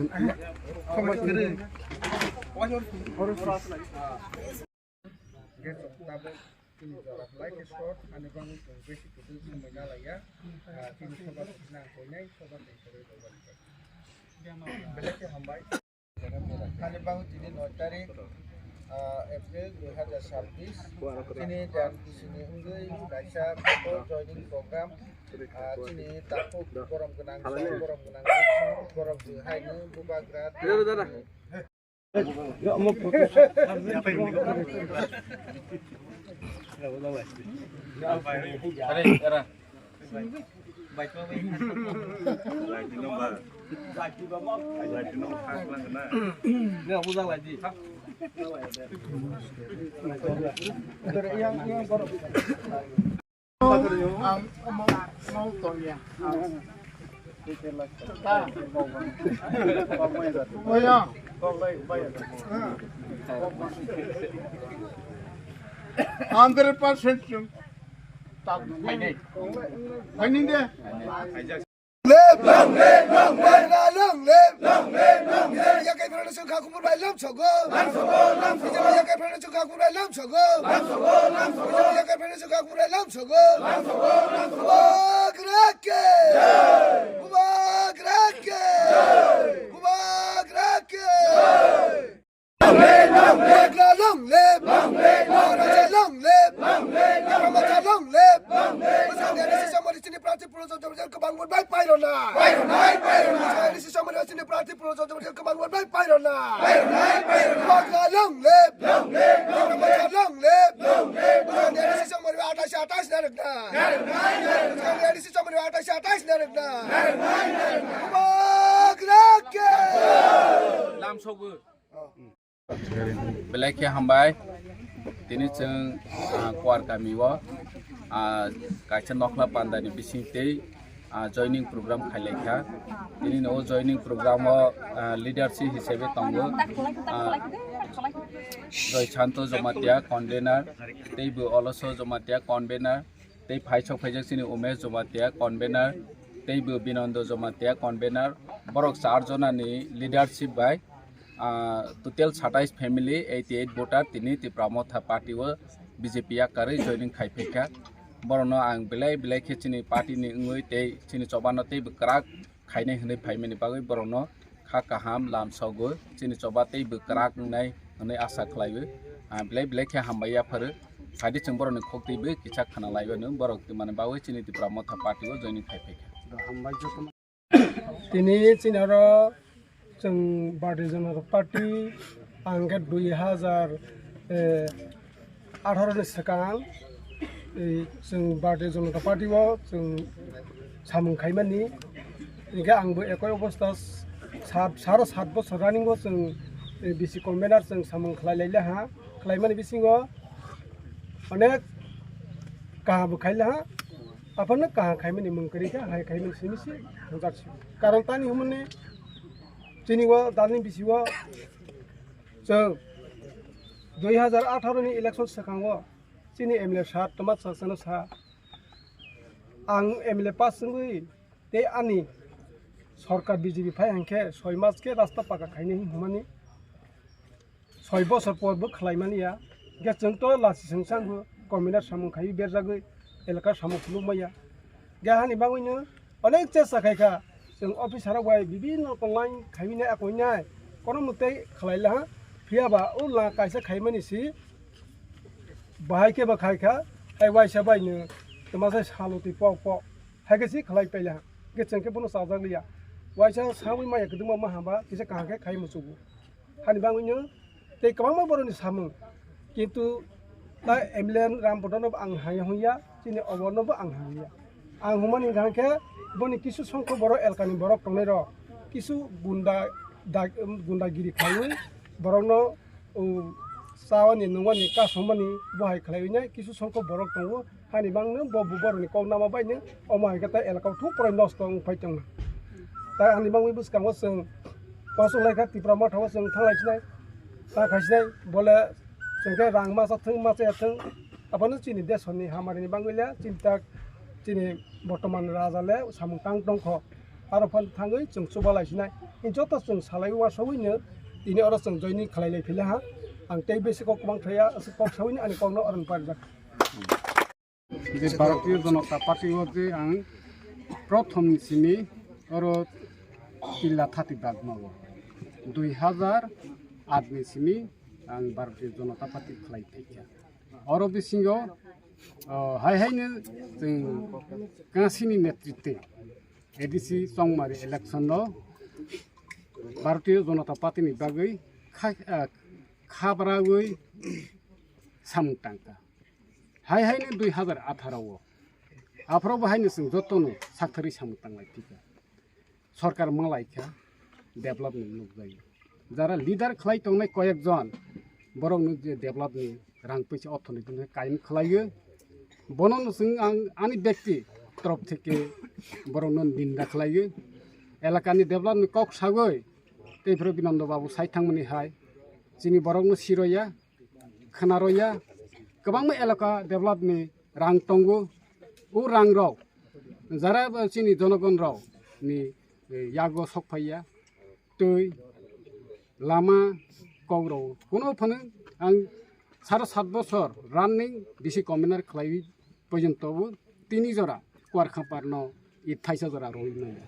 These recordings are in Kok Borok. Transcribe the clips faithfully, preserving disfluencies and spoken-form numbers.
Hwnkhe chwng tabuk chini jora belai khe short, ani bagwi chwng besi kwthwi swmai nalaiya. Ah, chini soba nang koinai soba tei kwrwi rwbaikha. Belai khe hambai. Ani bagwi tini noi tarik, ah, April dui hazar chabbish. Chini J N P C ni wngwi kaisa photo joining program. Ah, chini takhuk borom gwnang, borom gwnang, borom haino bubagra. Ang, ang, ang, ang, tongya. Ang. Oya. Hundred percent. Haini de. Live! Long live! Long live! Long live! Long live! Long live! B J P yakai phano chwng kha kubur bai lam sogo. Lam sogo, lam sogo. B J P yakai phano chwng kha kubur bai lam sogo. Lam sogo, lam sogo. B J P yakai phano chwng kha kubur bai lam sogo. Lam sogo, lam sogo. Bubagra ke! Jai! Bubagra ke! Jai! Bubagra ke! Jai! Long live, long live, long live, long live, long live, long live, long live, long live, long live, long live, long live, long live. Bwskango N S C samari chini prarthi Purno Chandra kwbang vote bai pairona. Pairona, pairona. Bwskango N S C samari chini prarthi Purno Chandra kwbang vote bai pairona. Pairona, pairona. Bubagra long live, long live, long live, long live, long live. Bwskango N S C samari atais atais narwkna. Narwkna, narwkna. Bwskango N S C samari atais atais narwkna. Narwkna, narwkna. Bubagra ke! Lam sogo. Belai khe hambai. Tini chwng, ah, Kuar kami o, ah, kaisa nokhla pandani bising tei, ah, joining program khailai kha. Tini no joining program o, ah, leadership hisabe tongo, ah, Joy Santo Jomatia convener, tei bo Oloso Jomatia convener, tei phaisok phaijak chini Umesh Jomatia convener, tei bo Binondo Jomatia convener. Borok char jona ni leadership bai, ah, total satais family, eighty eight voter tini Tipra Motha party o B J P yakarwi joining khai phaikha. Borokno ang belai belai khe chini party ni wngwi tei chini chobano tei bwkrak khainai hwnwi phaimani bagwi borokno kha kaham lam sogwi chini choba tei bwkrak wngnai hwnwi asa khlaiwi, ah, belai belai khe hambai yapharo. Phaidi chwng borokni khok twiwi kisa khna laiwi hwnwi borok twmani bagwi chini Tipra Motha party o joining khai phaikha. Tini chini oro chwng Bharatiya Janata Party, ang khe dui hazar, eh, atharo ni swkang, eh, chwng Bharatiya Janata Party o chwng samung khaimani. Hinkhe ang bo ekoi obostha sat, saro sat bosor running o chwng, eh, B C convener chwng samung khlai lai le ha. Khlaimani bisingo onek kaham bo khai le ha. Aphano kaham khaimani mung kwrwi kha, hai khaimani simi se thangjaksio. Karon tani hwnmani chini o dalni bisi o chwng dui hazar atharo ni election swkango chini M L A sir twma chasano sa, ang M L A pass wngwi tei ani sorkar B J P phai hwnkhe soi mas khe rasta paka khainai hwnmani. Soi bosor por bo khlaimani ya. Ge chwng to lasi swngchango, communal samung khaiwi berjagwi, elaka samung phunukmaya. Ge hani bagwino onek chesta khaikha, chwng officer rok bai bibinno tongnai khaiwinai akoinai, kono mwtei khlailaha. Phiyaba o la kaisa khaimani si, bahai khe ba khaikha, hai waisa baino twmasa salotwi pok pok, hai khe si khlai pailaha. Ge chwng khe bono chajakliya. Waisa sawi maya kwdwngma ma hamba, kisa kaham khe khai muchugo. Hani bagwino tei kwbangma borokni samung. Kintu ta M L A Ram Bodolno ang hai hwnya, chini oborno bo ang hai hwnya. Ang hwnmani hwnkha khe boni kisu songkho borok elkani borok tongnai rok kisu gunda da-, gundagiri khlaiwi borokno, um, chawani nungmani kasomani bo hai khlaiwi nai kisu songkho borok tongo. Hani bangno bo buborokni kok nama baino omo hai khe ta elaka o thung porai nosto wng phai tongo. Ta hani bangwi bwskango chwng kosok lai kha Tipra Motha o chwng thanglai sinai, ta khai sinai, bole chwng khe rang masa thung masa ya thung, abono chini desoni hamari ni bangwi le chini tak chini bortoman raja le samung tang tong kho. Aro phano thangwi chwng chubalai sinai. Joto chwng salai uansugwino tini oro chwng joining khlai lai phila ha. Ang tei besi kok kwbang thaya, aswk kok sawini ani kokno oro parjak. Je Bharatiya Janata Party o je ang prothom ni simi oro pila thati bagma o. Dui hazar aat ni simi ang Bharatiya Janata Party khlai phaikha. Oro bisingo, o, hai haino chwng Kansi ni netritwe A D C Chongmari election no Bharatiya Janata Party ni bagwi kha, ah, khabrawi samung tangkha. Hai haino dui hazar atharo o. Aphuru bo haino chwng jotono sakthari samung tanglai phikha. Sorkar malaikha, develop ni nukjagwi. Jara leader khlai tongnai koyek jon, borokno je develop ni rang puisa orthonoiti no kaiyung khlaiyo. Bono no chwng ang ani bekti torop theke borokno ninda khlaiyo. Elakani develop ni kok sagwi, tei phuru Binondo Babu sai thangmani hai, chini borokno siroya, khwnaroya, kwbangma elaka develop ni rang tongo. O rang rok jara bo chini jonogon rok ni, eh, yago sok phaiya, twi, lama, kok rok. Kuno phano ang saro sat bosor running D C commissioner khlaiwi porjonto bo tini jora Kuarkhampar no i thaisa jora rwi manya.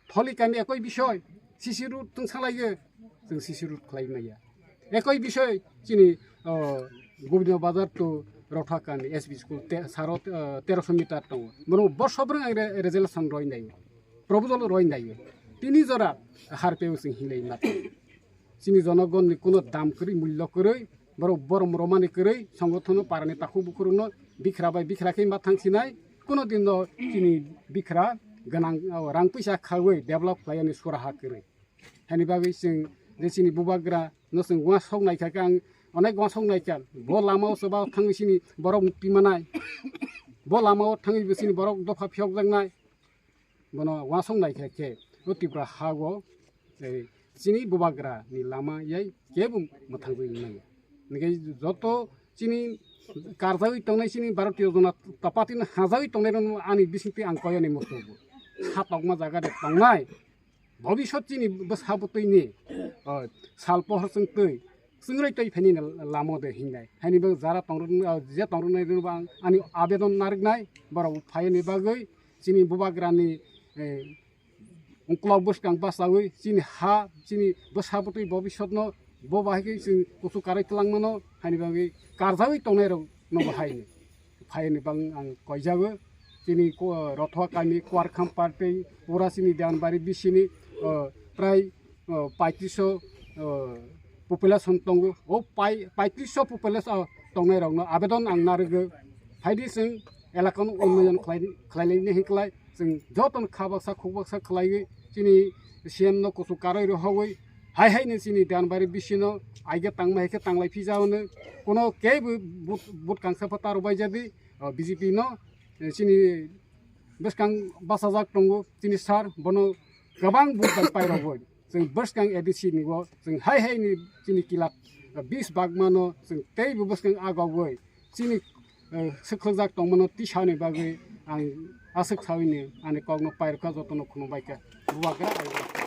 Tholi kami ekoi bisoi, C C road tungsa laiyo, chwng C C road khlai manya. Ekoi bisoi chini, o, Gobinda Bazar to Rotha kami S B school te, saro, o, teroso meter tongo. Bono borso bwrwng ang re-, resolution roi naio, proposal roi naio. Tini jora harpeo chwng hinlai ma. Chini jonogonni kuno dam kwrwi, mullo kwrwi, borok borom romani kwrwi, songothono parani takhuk bukhurokno bikhra bai bikhra khe ma thang sinai, kuno dino chini bikhra gwnang, o, rang puisa khaui develop khlaiyani suraha kwrwi. Hani bagwi chwng je chini bubagra no chwng uansuk naikha khe ang onek uansuk naikha, bo lama o chuba thangwi chini borok mukti manai, bo lama o thangwi bo chini borok dopha phiyokjaknai. Bono uansuk naikha khe o Tripura ha o, eh, chini bubagra ni lama yai kebo mwthangwi manya. Hingkhe joto chini karjawi tongnai chini Bharatiya Janata Party no hajagwi tongnai rok ani bisingtwi ang koyani muchungo. Satokma jaga de tongnai. Bobisot chini bwsa bwtwi ni, o, sal pohor chwng twi, chwngrwi twi phaini lama de hingnai. Haini bo jara tongrok, o, je tongrok nai rok bo ang ani abedon narwknai, borok phaiani bagwi chini bubagrani, eh, uklok bwskang bachawi chini ha, chini bwsa bwtwi bobisotno bo bahai khe chwng kuchuk karwi twlangmano, haini bagwi karjawi tongnai rok no bo haini. Phaini bang ang koijago. Chini ko-, Rothwa kami Kuarkham party pura chini Deanbari bisini, o, prai, o, paitrisho, o, population tongo. O pai-, paitrisho population, o, tongnai rokno abedon ang narwgo. Phaidi chwng elakano unnoyon khlai, khlailaini hinklai chwng jotono kha baksa khuk baksa khlaiwi chini C M no kuchuk karwi rohogwi hai hai ni chini Deanbari bisino aige tangma hai khe tanglai phi jao no. Kuno kebo but, but kangsa pha ta rwbai jadi, o, B J P no, eh, chini bwskang bachajak tongo chini sir, bono kwbang but bai pai rogwi. Chwng bwskang A D C ni o chwng hai hai ni chini kila, eh, bis bagmano chwng teibo bwskang agogwi chini, eh, swkhaljak tongmano tisani bagwi ang aswk sawi ni ani kokno pairwkha jotono khulumbaikha. Bubagra ai.